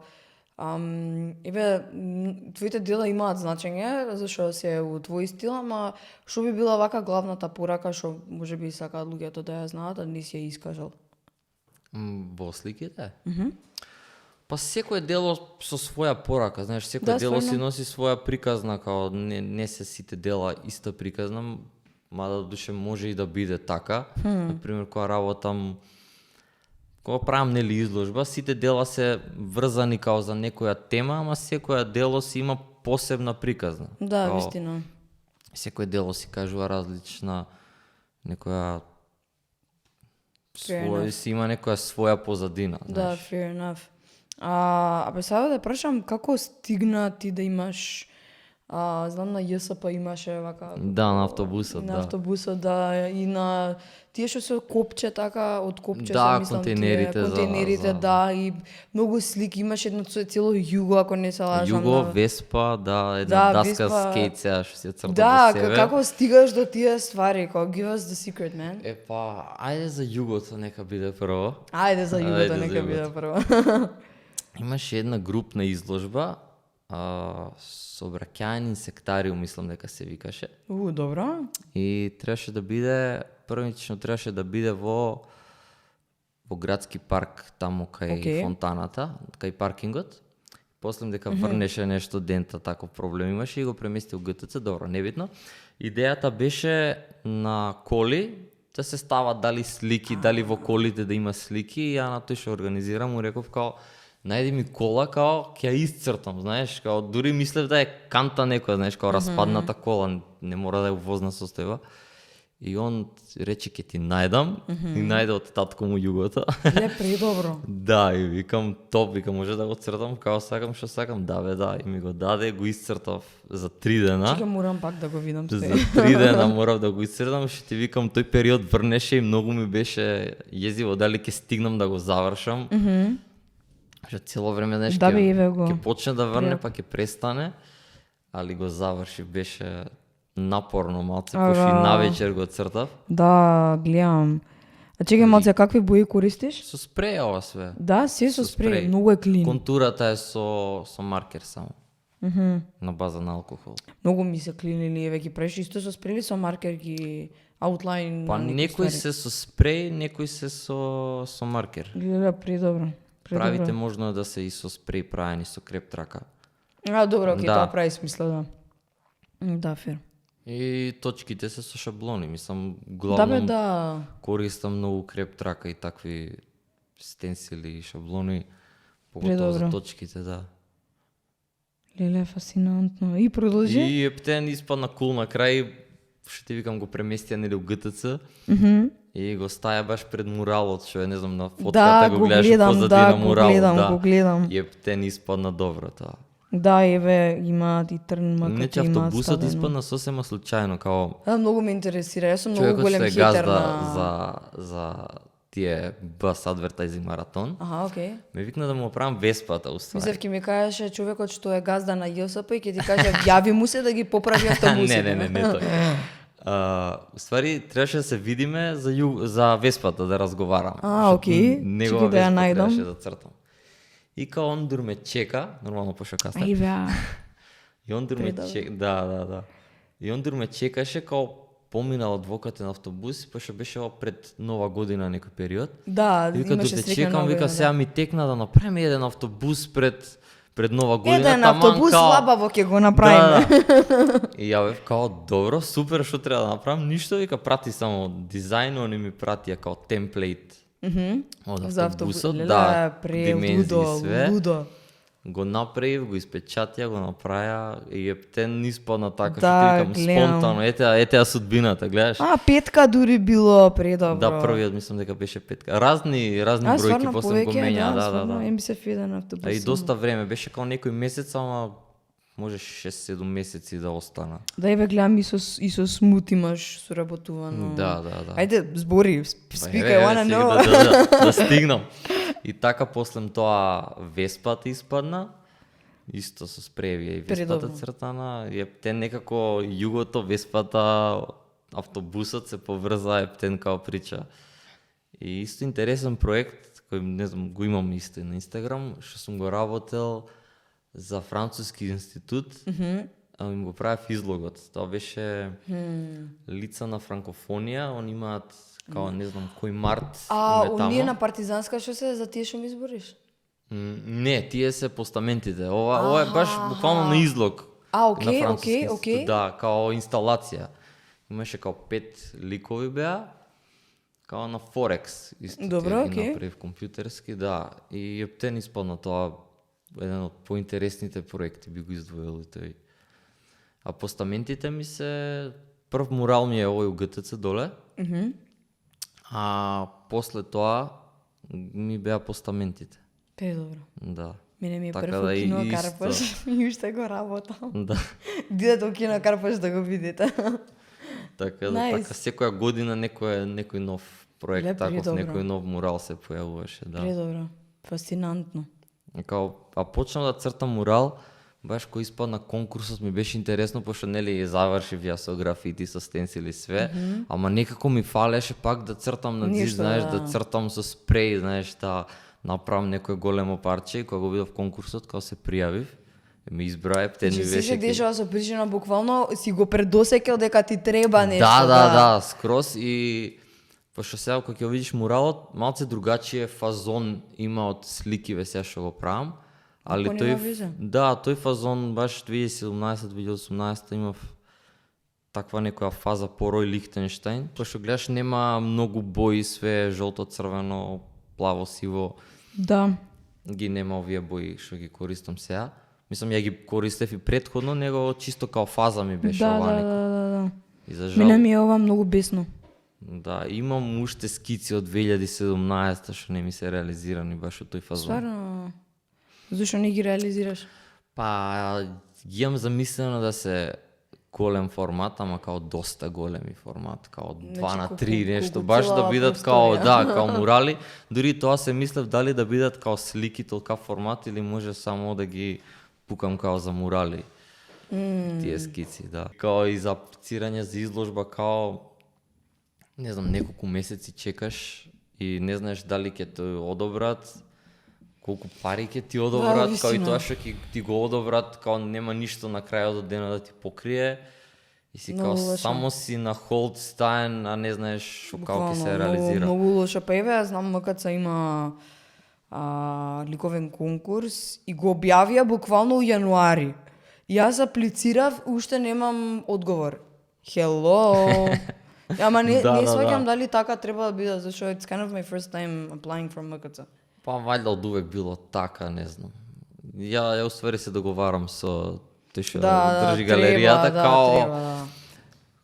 твоите дела имаат значење, зашто се у твој стил, ама што би била вака главната порака што можеби сакаат луѓето да ја знаат, а не си ја искажал? Во сликите? Па секој дело со своја порака, знаеш, секој дело си носи своја приказна, као не се сите дела иста приказна, мада душе може и да биде така. Например, кога работам, кога правам нели изложба, сите дела се врзани као за некоја тема, ама секоја дело си има посебна приказна. Да, вистина. Секој дело си кажува различна некоја си има некоја своја позадина, знаеш. Да, fair enough. Сега да прашам, како стигна ти да имаш Знам на ЈСП имаше вака Да, на автобусот, на да. автобусот, да, и на тие што се копче така, од копче Да, се мислам контейнерите тие, контейнерите, за- да, и многу слики, имаше едно цело југо, ако не се лажам. Југо, да. Веспа, да, една Да, даска Веспа- скейт сега што се црта Да, до себе. како стигаш до тие ствари, како give us the secret, man. Ајде за југото нека биде прво. Ајде за југото, Ајде за нека биде југото. прво. Имаше една групна изложба со бракјаен инсектариум, мислам дека се викаше. Добро. И требаше да биде, првично требаше да биде во градски парк, таму кај Окей. фонтаната, кај паркингот. После дека врнеше нешто дента, таков проблем имаше и го премести у ГТЦ, добро, небитно. Идејата беше на коли да се стават дали слики, дали во колите да има слики, и ја на тој што организирам му реков као најди ми кола, као ќе ја исцртам, знаеш, као дури мислев да е канта некоја, знаеш, као распадната кола, не мора да е возна состојба. И он рече ќе ти најдам, и најде од татко му југото. Е, предобро. Да, и викам топ, викам може да го цртам, као сакам што сакам, да бе, да, и ми го даде, го исцртав за 3 дена. Чека, морам пак да го видам За стои. 3 дена морав да го исцртам, што ти викам, тој период врнеше и многу ми беше језиво дали ќе стигнам да го завршам. Што цело време знаеш Да, бе, еве го. ќе почне да врне, Пријатно. па ќе престане, али го заврши, беше напорно малце, Ага. пошто и навечер го цртав. Да, гледам. А чекај малце, какви бои користиш? Со спреј ова све. Да, се со спреј, многу е клин. Контурата е со маркер само. На база на алкохол. Многу ми се клинили, еве ги правиш исто со спреј или со маркер ги аутлайн Па на некои некои ствари? се со спреј, некои се со маркер. Гледа, предобро. Правите можно е да се и со спреј правени со креп трака. Добро, окей, Да. тоа прави смисла, да. Да, фер. И точките се со шаблони, мислам, Да, бе, главном да. користам многу креп трака и такви стенсили и шаблони, поготово за Предобро. точките, да. Леле, фасинантно. И продолжи? И ептен испадна кул на крај, што ти викам го преместија нели у ГТЦ. И го стаја баш пред муралот, што е, не знам, на Да, фотката го го гледаш гледам, позади да, на го муралот, гледам, да. го гледам. И ептен испадна добро тоа. Да, еве, имаат и трн Не макати че имаат автобусот ставено. испадна сосема случајно, као Да, многу ме интересира. Јас сум многу човекот голем што е хейтер газда на... за тие bus advertising маратон, Аха, окей. ме викна да му правам Веспата, уствари. Мислев ќе ми кажеше човекот што е газда на ЈСП и ќе ти каже јави му се да ги поправи автобусите. не тој. Уствари, требаше да се видиме за Веспата да разговараме. Окей. Негова Чекај да ја Веспа најдам. требаше да цртам. И као он дур ме чека, нормално пошто каснак. Ај беа. И он дур ме Предобро. чека, да. И он дур ме чекаше као поминал адвокатен автобус, пошто беше ова пред Нова година некој период. Да, И вика, имаше док те среќна чекам, вика, година, сега ми текна да направиме еден автобус пред Нова година. Еден таман автобус као- слабаво ќе го направиме. Да. И ја бев као, добро, супер, што треба да направам, ништо, вика, прати само дизајн, они ми пратија као темплейт од За автобусот, Леле, да, пре, димензии лудо, све. лудо. Го направив, го испечатија, го направија и ептен испадна така, Да, што ти викам, гледам. спонтано, ете ја судбината, гледаш? Петка дури било предобро. Да, првиот мислам дека беше петка. Разни бројки стварно, после го повеќе, менја, да. стварно, MSF1 автобус. А и доста време, беше као некој месец, ама може 6-7 месеци да остана. Да, еве гледам и со смут имаш соработувано. Да. Ајде, збори, Па, speak, еве, I wanna сега know. да стигнам. И така после тоа Веспата испадна, исто со спревија и Веспата Предобро. цртана, и ептен некако југото, Веспата, автобусот се поврза, ептен као прича. И исто интересен проект, кој не знам, го имам исто и на Инстаграм, што сум го работел за француски институт, им го правев излогот. Тоа беше лица на франкофонија, они имаат као не знам кој март име таму. оние на партизанска што се за тие што ми избориш? Не, тие се постаментите. Ова е баш буквално на излог. окей, на француски окей, институт. окей. Да, као инсталација. Имаше као 5 ликови беа, као на Форекс. Исто Добро, ги окей. направив компјутерски, да. И ептен испадна тоа еден од поинтересните проекти би го издвоил и тој. А постаментите ми се прв мурал ми е овој у ГТЦ доле. А после тоа ми беа постаментите. Предобро. Да. Мене ми е Така прво да, кино исто. Карпаш и уште го работам. Да. Дидете во кино Карпаш да го видите. Така да, Nice. така секоја година некој нов проект, Ле, таков предобро. некој нов мурал се појавуваше, да. Предобро. Фасцинантно. А почнав да цртам мурал, баш кој испадна конкурсот ми беше интересно, пошто нели завршив ја со графити, со стенсили све, ама некако ми фалеше пак да цртам на зид, Ништо, знаеш, да. да цртам со спреј, знаеш, да направам некое големо парче, и кога го видов конкурсот, кога се пријавив, ми избра Ептен ми Че се беше... се дешава со причина, буквално си го предосекал дека ти треба нешто. Да, скрос и пошто сега кога ќе видиш муралот, малце другачиј фазон има од сликиве сега што го правам, али Ако тој нема везе. да, тој фазон баш 2017-2018 имав таква некоја фаза по Рој Лихтенштајн, пошто гледаш нема многу бои, све жолто, црвено, плаво, сиво, Да. ги нема овие бои што ги користам сега. Мислам, ја ги користев и претходно, него чисто као фаза ми беше Да, ова да, некоја. да. И за жал, Мене ми е ова многу бесно. да, имам уште скици од 2017 што не ми се реализирани баш од тој фазон. Стварно. Зошто не ги реализираш? Па, ги имам замислено да се голем формат, ама као доста големи формат, као 2 на 3 нешто, колку баш да цела бидат као, просторија. да, као мурали. Дури тоа се мислев дали да бидат као слики толкав формат или може само да ги пукам као за мурали. Тие скици, да. Као и за аплицирање за изложба, као не знам, неколку месеци чекаш и не знаеш дали ќе те одобрат, колку пари ќе ти одобрат, као и вистина. тоа што ќе ти го одобрат, као нема ништо на крајот од денот да ти покрие. И си Многу као лошо. само си на холд стаен, а не знаеш што као ќе се Буквално, реализира. Многу лошо. Па еве, ја знам МКЦ има ликовен конкурс и го објавија буквално у јануари. Јас аплицирав, уште немам одговор. Hello. Ама не, Да, не да, сваќам да. дали така треба да биде, зашто it's kind of my first time applying for МКЦ. Па вајда од увек било така, не знам. Ја уствари се договарам со тој што држи галеријата, као треба, да.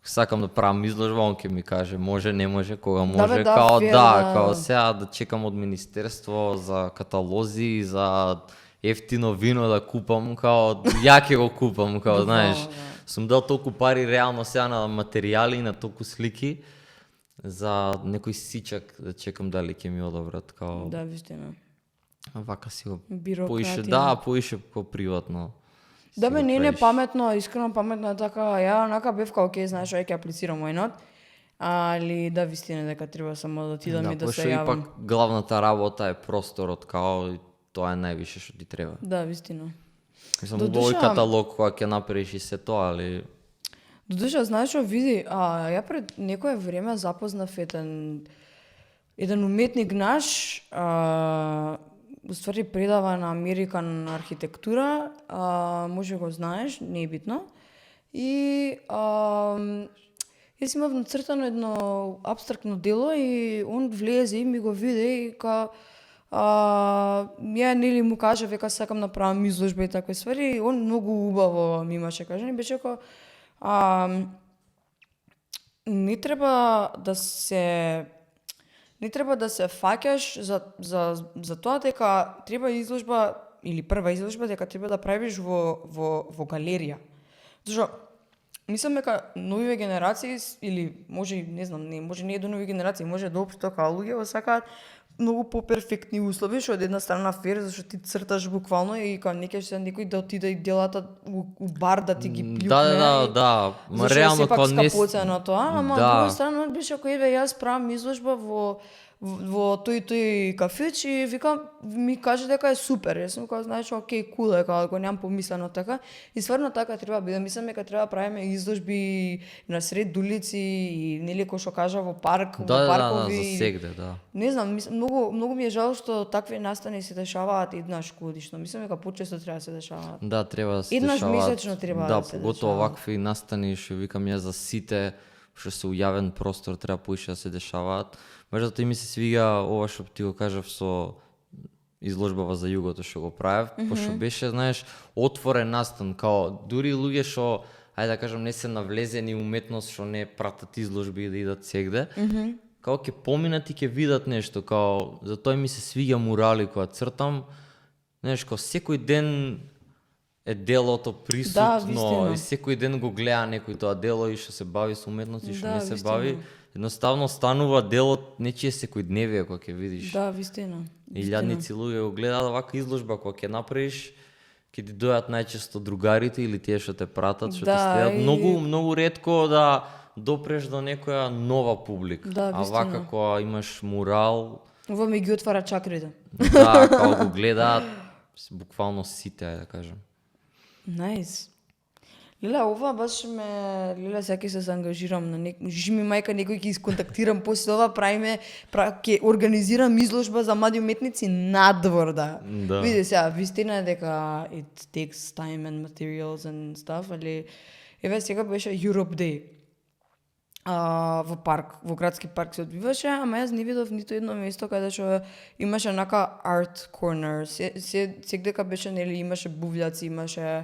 сакам да правам изложба, он ќе ми каже може, не може, кога Да, може, бе, да, као фер, да, да. као сега да чекам од министерство за каталози, за ефтино вино да купам, као ја ќе го купам, као знаеш. да. Сум дал толку пари реално сега на материјали и на толку слики за некој сичак да чекам дали ќе ми одобрат, као Да, вистина. вака си го Бирократија. поише по приватно. Да си бе, го не правиш. паметно, искрено паметно е така. Ја онака бев као окей, знаеш, ќе аплицирам why not? Али да вистина дека треба само да отидам и да пошто се јавам. ипак главната работа е просторот, као и тоа е највише што ти треба. Да, вистина. Мислам, До убаво и душа- каталог кога ќе направиш и се тоа, али Додуша, знаеш што, види, ја пред некое време запознав еден уметник наш, уствари предава на Американ архитектура, може го знаеш, не е битно. И јас имав нацртано едно абстрактно дело и он влезе и ми го виде и ја нели му кажа века сакам да правам изложба и такви ствари и он многу убаво ми имаше кажано и беше како не треба да се фаќаш за тоа дека треба изложба или прва изложба дека треба да правиш во галерија. Зашто мислам дека новиве генерации или може не знам, може не е до нови генерации, може до општо као луѓе сакаат многу поперфектни услови, што од една страна фер, зашто ти црташ буквално и као некој се некој да отиде и делата у бар да ти ги плюкне. да, ма Зашто реално сепак кога не скапоцено тоа, ама од да. друга страна беше ако еве јас правам изложба во тој кафич и викам ми каже дека е супер. Јас сум као знаеш окей, кул е, као го немам помислено така. И стварно така треба биде. Мислам дека треба да правиме изложби на сред улици и нели кој што кажа во парк, во паркови. за сегде, да. Не знам, многу ми е жал што такви настани се дешаваат еднаш годишно. Мислам дека почесто треба да се дешаваат. Да, треба да се Еднаш дешаваат. месечно треба да да се поготово дешаваат. вакви настани што викам ја за сите што се ујавен простор треба поише да се дешаваат. Меѓутоа и ми се свига ова што ти го кажав со изложбава за југото што го правев, пошто беше, знаеш, отворен настан, као дури луѓе што ајде да кажам не се навлезени уметност што не пратат изложби и да идат сегде. Као ќе поминат и ќе видат нешто, као затоа ми се свиѓа мурали кога цртам, Знаеш, као секој ден е делото присутно вистина. и секој ден го гледа некој тоа дело и што се бави со уметност и што Да, не се вистина. бави. Едноставно станува делот нечие секојдневие кога ќе видиш. Да, вистина. Илјадници луѓе го гледаат вака изложба кога ќе направиш, ќе ти дојат најчесто другарите или тие што те пратат, што Да, те следат. и- Многу ретко да допреш до некоја нова публика. Да, а вистина. вака кога имаш мурал, Ова ми ги отвара чакрите. да, кога го гледаат буквално сите, ајде да кажам. Најс. Леле, ова баш леле, сега ќе се заангажирам на жи ми мајка некој ќе исконтактирам после ова, ќе организирам изложба за млади уметници надвор, да. Да. Види сега, вистина е дека it takes time and materials and stuff, али еве сега беше Europe Day. Во парк, во градски парк се одбиваше, ама јас не видов ниту едно место каде што имаше нака art corner. Секдека беше, нели, имаше бувљаци, имаше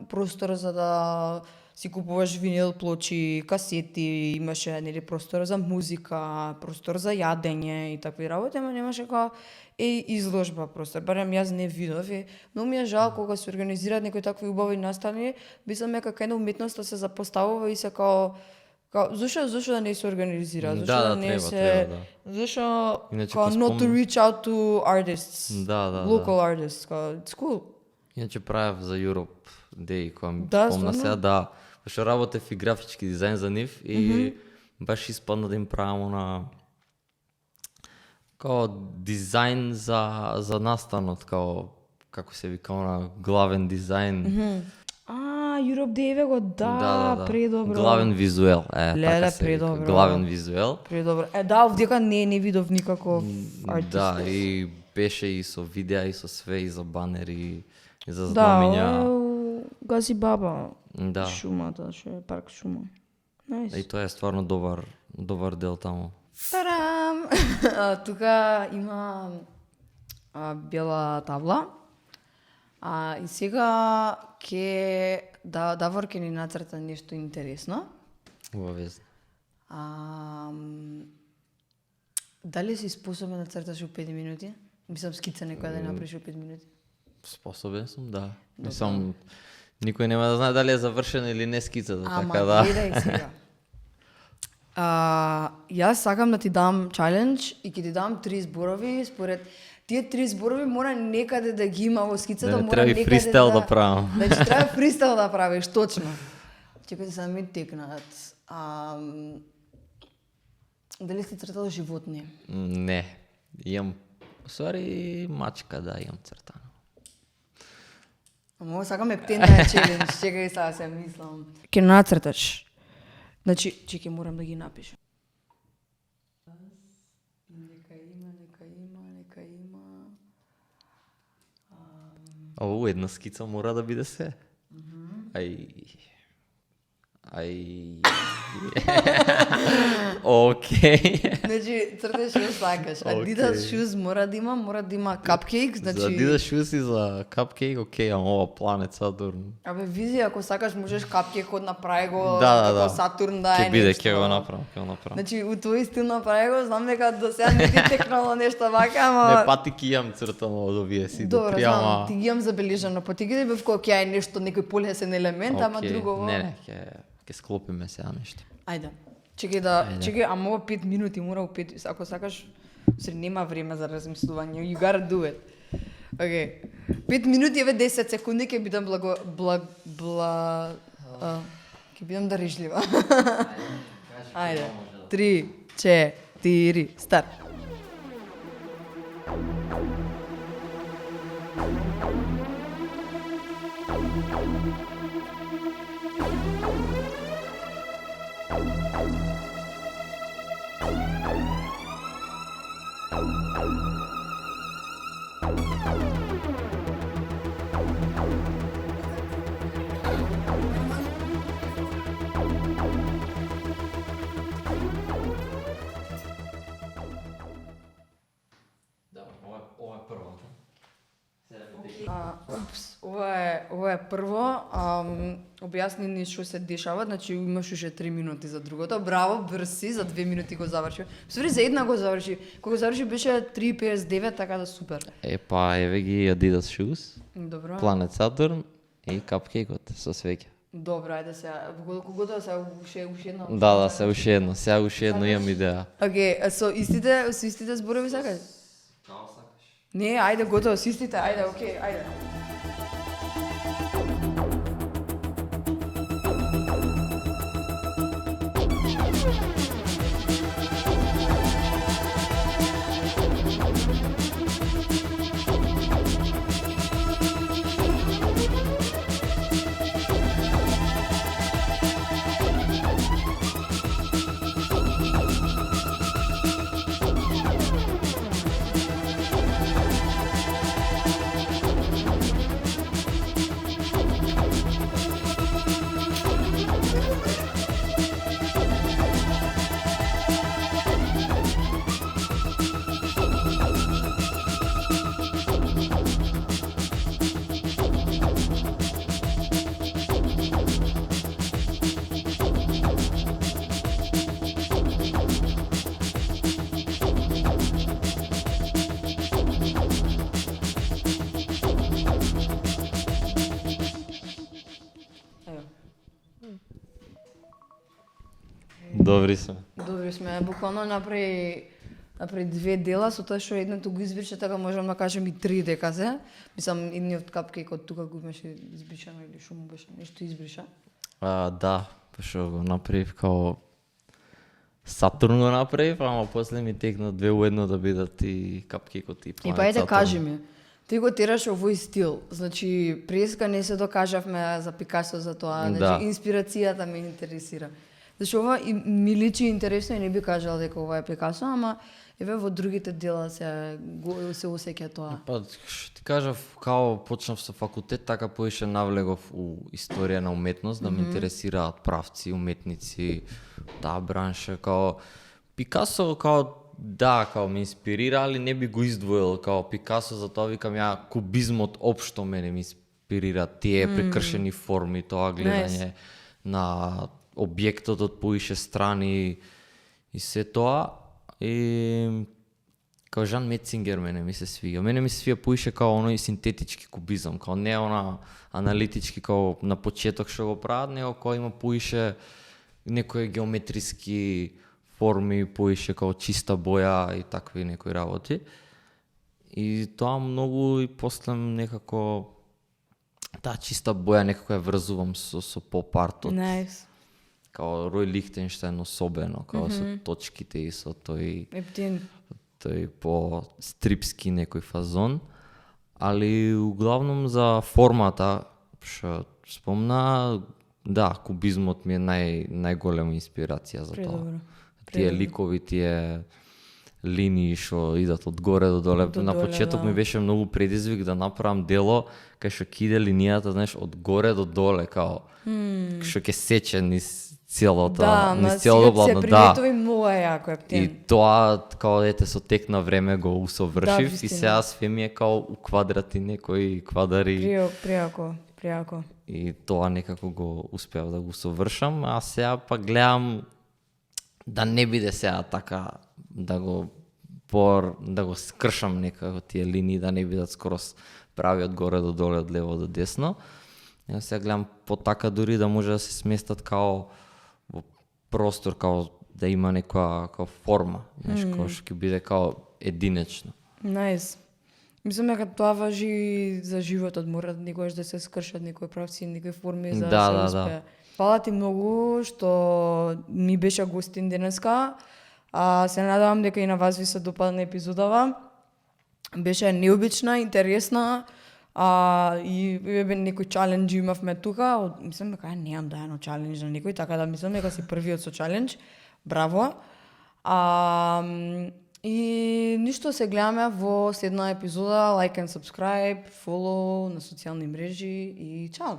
простор за да си купуваш винил плочи, касети, имаше, нели, простор за музика, простор за јадење и такви работи, ама немаше као изложба простор. Барем јас не видов и многу ми е жал кога се организираат некои такви убави настани, мислам дека кај на уметноста се запоставува и се као зашо да не се организира? Зашо Да, не треба, се треба, да. Зашо Иначе као ко not to reach out to artists. Да. Local artists, као it's cool. Иначе правев за Europe Day, кога ми Да, спомна стварно? сега, да. Пошто работев и графички дизајн за нив и баш испадна да им правам на као дизајн за настанот, као како се вика на главен дизајн. Europe Day еве го, да, предобро. Главен визуел, Леле, така се вика. предобро. Главен визуел. Предобро. Да, овдека не видов никаков артист. Да, и беше и со видеа и со све и за банери и за Да, знамења. Гази баба. Да. Шумата, ше парк шума. Најс. И тоа е стварно добар дел таму. Тарам! Тука има бела табла. И сега Давор ќе ни нацрта нешто интересно. Обавезно. Дали си способен да црташ во 5 минути? Мислам скица некоја да ја направиш во 5 минути. Способен сум, да. Мислам, никој нема да знае дали е завршена или не скицата, Ама така да. гледај сега. Јас сакам да ти дам чалендж и ќе ти дам 3 зборови според тие 3 зборови мора некаде да ги има во скицата, Да не мора треба и некаде фристайл да правам. Значи треба фристайл да правиш, точно. Чекајте сега ми текнат. Дали сте цртал животни? Не. Имам, сори, мачка, да, имам цртано. Ама ово сакаме птента челендж, чекај сега се мислам. Ке нацрташ. Значи, чекај, морам да ги напишам. Нека има. Ово една скица мора да биде се. Океј. Значи, црташ што сакаш. Adidas shoes мора да има cupcake, значи... За Adidas shoes и за cupcake, океј, ама ова Planet Saturn. Абе, види, ако сакаш можеш cupcake од направи го, Да. како Сатурн да е Ќе биде, нешто. ќе го направам. Значи, у твој стил направи го, знам дека до сега не ти текнало нешто вака, Не, ама... патики имам цртано од овие си Добро, допри, знам, ама... ти ги имам забележано, па ти ги бев кога ќе е нешто, некој полесен елемент, ама Океј, друго... Не, ќе склопиме сега нешто. Ајде. Чекај, ама ова 5 минути, мора у 5, ако сакаш, се нема време за размислување, you gotta do it. Океј. 5 минути, еве 10 секунди, ќе бидам ќе бидам дарежлива. Ајде. 3, 4, старт. Да, ова е првата. Сега ми Ова е прво. Објасни ни што се дешава, значи имаш уште 3 минути за другото. Браво, брзи, за 2 минути го заврши. Всури за една го заврши. Кога заврши беше 3:59, така да супер. Еве ги Adidas Shoes, Добро. Planet Saturn и Cupcake-от со свеќа. Добро, ајде сега. Кога да се уште едно. Да, се уште едно. Сега уште едно имам идеја. Океј, со истите зборови сакаш? Како сакаш? Не, ајде готово, со истите, ајде, океј, ајде. Добри сме. Добри сме, буквално направи 2 дела, со тоа што едното го избриша, така можам да кажем и 3 дека се. Мислам, едниот капкејкот тука го имаше избришано или што му беше, нешто избриша. Да, што го направив као Сатурн го направив, ама после ми текна 2 у 1 да бидат и капкејкот и Planet И па ајде Saturn. кажи ми, ти го тераш овој стил, значи преска не се докажавме за Пикасо за тоа, значи инспирацијата ме интересира. Зашто ова и ми личи интересно и не би кажала дека ова е Пикасо, ама еве во другите дела се осеќа тоа. Па, што ти кажав, као почнав со факултет, така поише навлегов у историја на уметност, да ме интересираат правци, уметници, таа бранша, као Пикасо, као да, као ме инспирира, али не би го издвоил као Пикасо, затоа викам ја кубизмот општо мене ме инспирира, тие прекршени форми, тоа гледање на објектот од поише страни и се тоа. И као Жан Мецингер мене ми се свига. Мене ми се свига поише као оној синтетички кубизам, као не она аналитички као на почеток што го прават, него као има поише некои геометриски форми, поише као чиста боја и такви некои работи. И тоа многу и после некако таа чиста боја некако ја врзувам со поп-артот. Nice. Као Рој Лихтенштајн особено, као со точките и со тој по стрипски некој фазон, али углавном за формата, што спомна, да, кубизмот ми е најголема инспирација за тоа. Тие ликови, тие линии што идат од горе до доле. На почеток ми беше многу предизвик да направам дело кај што ќе иде линијата, знаеш, од горе до доле, као што ќе сече низ целото, низ целото платно, се приметува многу јако е птен. И тоа, као ете, со тек на време го усовршив и сега све ми е као у квадрати, некои квадари. Пријако. И тоа некако го успеав да го совршам, а сега па гледам да не биде сега така, да го скршам некако тие линии, да не бидат скрос прави од горе до доле, од лево до десно. И сега гледам по така дури да може да се сместат као во простор, као да има некоја као форма, нешто што ќе биде као единечно. Nice. Мислам дека тоа важи за животот, мора некогаш да се скршат некои правци, некои форми за да се успее. Фала ти многу што ми беше гостин денеска. Се надевам дека и на вас ви се допадна епизодава. Беше необична, интересна. И некој чалендж имавме тука. Мислам дека немам да едно чалендж на некој, така да мислам дека си првиот со чалендж. Браво. И ништо, се гледаме во следна епизода. Like and subscribe, follow на социјални мрежи и чао!